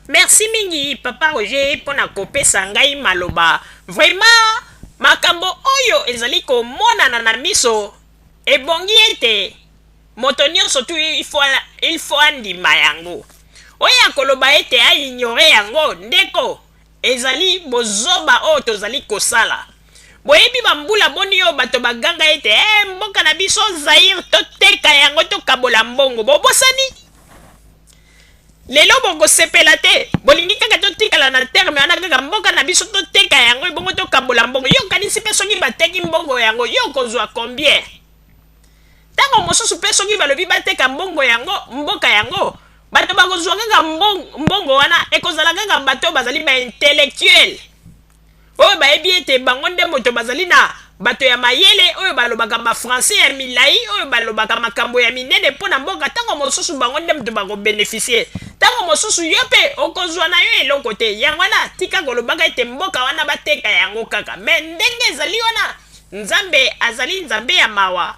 Merci mingi papa Roger mpo na kopesa ngai maloba. Vraiment makambo oyo ezali komonana na miso ebongi ete moto nyonso tu il faut andima yango. Oyo akoloba ete a ignorer yango ndeko ezali bozoba oyo tozali kosala. Boyebi bambula boni oyo bato baganga ete eh, mboka na biso Zaïre toteka yango tokabola mbongo. Bobosani? Lelo bokosepela te, bolingi kaka totikala na terme wana kaka mboka na biso toteka yango ebongo tokabola mbongo. Yo okanisi mpe soki bateki mbongo yango yo okozwa combien? Ntango mosusu mpe soki balobi bateka mbongo yango, mboka yango, bato bakozwa kaka mbongo wana ekozala kaka bato oyo bazali ba intellectuel oyo bayebi ete bango nde moto bazali na bato ya mayele oyo balobaka ba français ya milai oyo balobaka makambo ya minene mpo na mboka. Ntango mosusu bango nde moto bakobénéficier, ntango mosusu yo mpe okozwa na yo eloko te. Yango wana tika kolobaka ete mboka wana bateka yango kaka. Me ndenge ezali wana, Nzambe azali Nzambe ya mawa.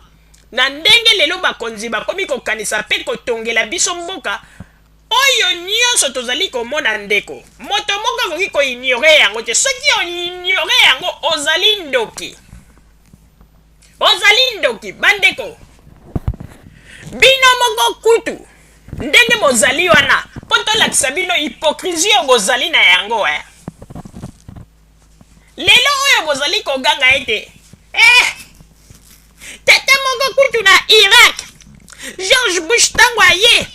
Na ndenge lelo bakonzi bakomi kokanisa mpe kotongela biso mboka oyo nyonso tozali komona, ndeko, moto moko akoki koignorer yango te. Soki oignorer yango, ozali ndoki, ozali ndoki. Bandeko, bino moko kutu ndenge bozali wana mpo tolakisa bino hypocrisie oyo bozali na yango, eh. Lelo oyo bozali koganga ete eh, tata moko kutu na Irak, George Bush, ntango aye,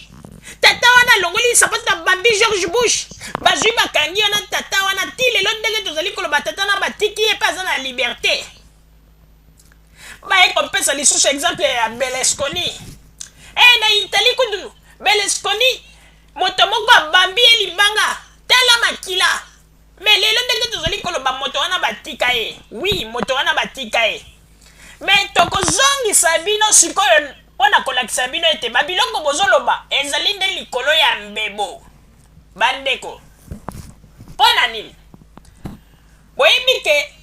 tata wana alongoli sapato na bambi George Bush, bazwi bakangi wana tata wana ti lelo. Ndenge tozali koloba, tata wana batiki ye mpe aza na liberté. Baye kopesa lisusu exemple ya Berlusconi. E, na Italie kutu Berlusconi, moto moko abambi ye libanga, tala makila. Me lelo ndenge tozali koloba, moto wana batika ye. Oui, moto wana batika ye. Me tokozongisa bino sikoyo mpo na kolakisa bino ete babiloko bozoloba ezali nde likolo ya mbebo. Bandeko, mpo na nini? Boyebi ke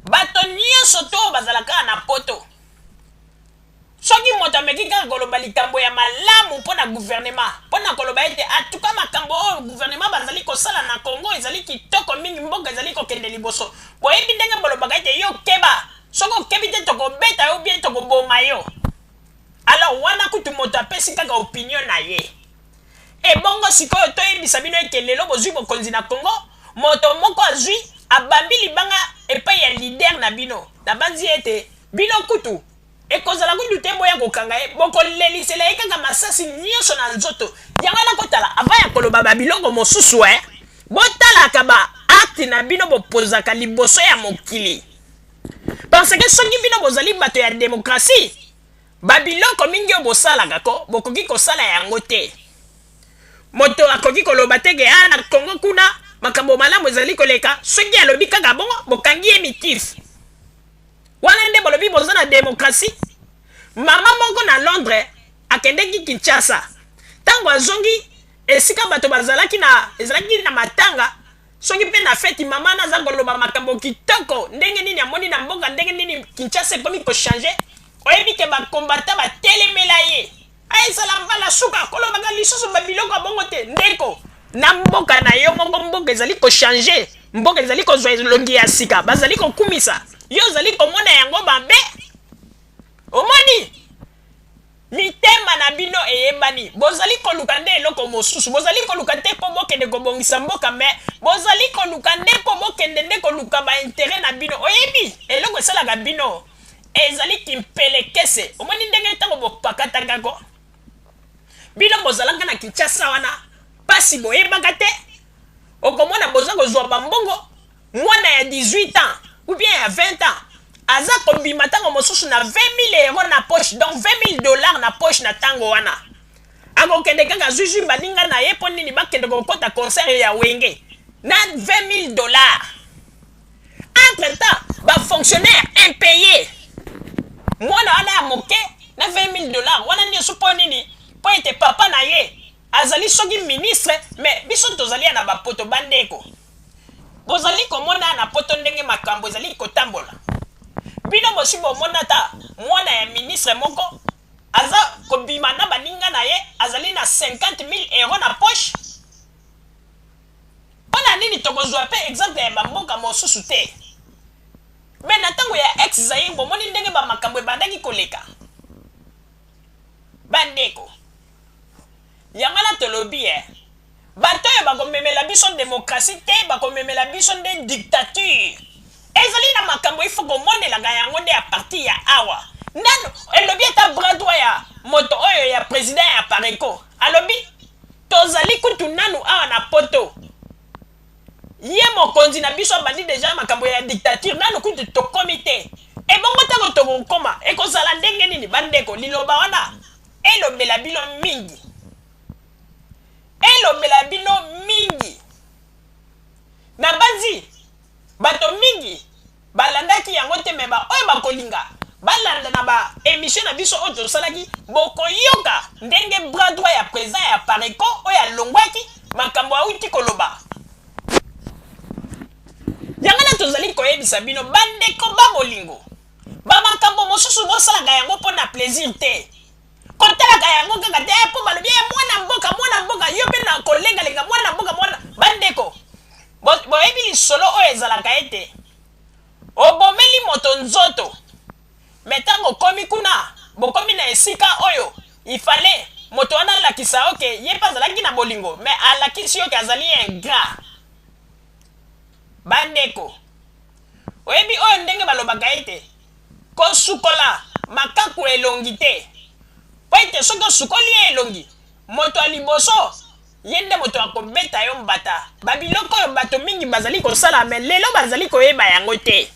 bato nyonso to bazala kaka na Poto, soki moto ameki kaka koloba likambo ya malamu mpo na gouvernement, mpo na koloba ete atuka makambo oyo gouvernement bazali kosala na Congo ezali kitoko mingi, mboka ezali kokende liboso, boyebi ndenge bolobaka ete yo keba, soki okebi te tokobeta yo bien, tokoboma yo. Alors wana kutu moto apesi kaka opinion na ye. Ebongo sikoyo toyebisa bino ete lelo bozwi bokonzi na Congo, moto moko azwi abambi libanga epai ya leader na bino, nabanzi ete bino kutu ekozala kutu te boya kokanga ye, bokolelisela ye kaka masasi nyonso na nzoto. Yango wana kotala avant ya koloba babiloko mosusu, eh, botalaka ba acte na bino bopozaka liboso ya mokili, parce que soki bino bozali bato ya démocratie, babiloko mingi oyo bosalaka ko bokoki kosala yango te. Moto akoki koloba te ke ah, na Kongo kuna makambo malamu ezali koleka. Soki alobi kaka bongo, bokangi ye mitif. Wana nde bolobi boza na démocratie? Mama moko na Londres akendeki Kinshasa. Ntango azongi, esika bato bazalaki na ezalaki na matanga soki mpe na feti, mama wana aza koloba makambo kitoko, ndenge nini amoni na mboka, ndenge nini Kinshasa ekomi kochanger. Oyebi ke bakombata batelemela ye, ezala mbala suka kolobaka lisusu babiloko ya bongo te. Ndeko, na mboka na yo moko, mboka ezali kochanger, mboka ezali kozwa elongi ya sika, bazali kokumisa yo, ozali komona yango mabe. Omoni mitema na bino eyebani, bozali koluka nde eloko mosusu. Bozali koluka te mpo bokende kobongisa mboka, me bozali koluka nde mpo bokende nde koluka baintérêt na bino. Oyebi eloko esalaka bino ezali kimpelekese. Omoni ndenge ntango bopakatakako bino bozalaka na Kinshasa wana, mpasi boyebaka te. Okomona boza kozwa bambongo, mwana ya 18 ans ou bien ya 20 ans aza kobima ntango mosusu na 20 000 euro na poche, donc 20 000 $ na poche. Na ntango wana akokende kaka azwizwi baninga na ye mpo nini? Bakende kokɔta concert ya Wenge na 20 000 $. Entre temps bafonctionnaire impayé, mwana wana ya moke na 20 000 $ wana nyonso mpo nini? Mpo ete papa na ye azali soki ministre. Me biso tozali ya na bapoto. Bandeko, bozali komona na Poto ndenge makambo ezali kotambola. Bino bosi bomona ata mwana ya ministre moko aza kobima na baninga na ye, azali na 50 000 euro na poche? nini tokozwa mpe exemple ya bamboka mosusu te? Me na ntango ya ex Zaire, bomoni ndenge bamakambo ebandaki koleka. Bandeko, yango wana tolobi e bato oyo bakomemela biso demokrasi te, bakomemela biso nde dictature. Ezali na makambo ifo komonelaka yango nde ya parti ya awa. Nano elobi ata bras droit ya moto oyo ya president ya Apareco, alobi tozali kutu nanu awa na poto, ye mokonzi na biso abandi deja makambo ya dictature, nanu kutu tokomi te. Ebongo ntango tokokoma ekozala ndenge nini? Bandeko, liloba wana elobela bino mingi, elobela bino mingi. Na banzi bato mingi balandaki yango te, me baoyo bakolinga balanda na ba émission na biso oyo tosalaki, bokoyoka ndenge bras droit ya président ya Pareco oyo alongwaki makambo awuti koloba. Yango na tozali koyebisa bino bandeko ba bolingo, bamakambo mosusu bosalaka yango mpo na plaisir te, kotalaka yango kaka te mpo balobi mwana mboka, mwana mboka, yo mpe na kolengalenga mwana mboka, mwana. Bandeko, boyebi lisolo oyo ezalaka ete obomeli moto nzoto, me ntango okomi kuna, bokomi na esika oyo ifale moto wana alakisa oke ye mpe azalaki na bolingo, me alakisi oke azali ingrat. Bandeko, oyebi oyo ndenge balobaka ete kosukola makaku elongi te, po ete soki osukoli ye elongi, moto ya liboso ye nde moto akobeta yo mbata. Babiloko oyo bato mingi bazali kosala, me lelo bazali koyeba yango te.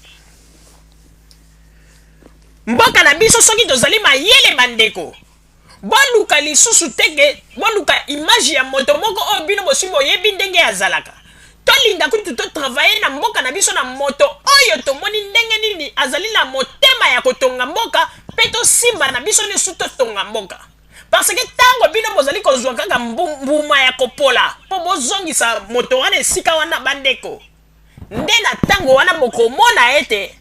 Mboka na biso, soki tozali mayele, bandeko, boluka lisusu te ke boluka image ya moto moko oyo bino bosi boyebi ndenge azalaka. Tolinga kutu totravaille na mboka na biso na moto oyo tomoni ndenge nini azali na motema ya kotonga mboka, mpe tosimba na biso nyonso totonga mboka. Parce que ntango bino bozali kozwa kaka mbuma ya kopola mpo bozongisa moto wana esika wana, bandeko, nde na ntango wana bokomona ete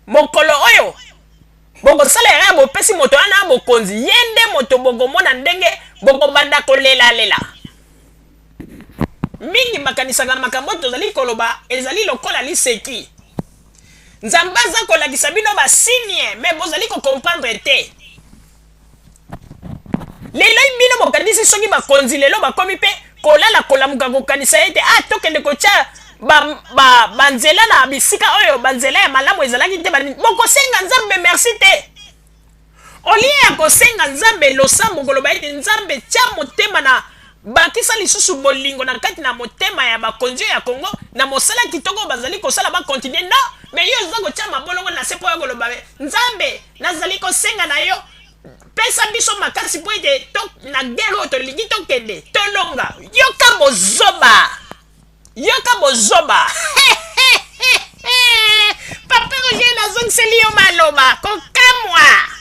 mokolo oyo bokosala yaya bopesi moto wana bokonzi, ye nde moto bokomona ndenge bokobanda kolelalela. Mingi bakanisaka makambo oyo tozali koloba ezali lokola liseki. Nzambe aza kolakisa bino basigne, me bozali kokomprendre te. Lelo bino bokanisi soki bakonzi lelo bakomi mpe kolala kolamuka kokanisa ete ah, tokende kotya banzela ba, ba na bisika oyo banzela ya malamu ezalaki te, bokosenga Nzambe merci te. Olie ya kosenga Nzambe losambo, koloba ete Nzambe tia motema na bakisa lisusu bolingo na kati na motema ya bakonzi oyo ya Kongo na mosala kitoko oyo bazali kosala, bakontinue. Non, me yo oza kotia mabolongo na se mpo ya koloba Nzambe nazali kosenga na yo pesa biso makasi mpo ete to, na guerre oyo tolingi tokende tolonga. Yoka bozoba, yoka bozoba. Papa Roger, nazongiseli yo maloba kokamwa.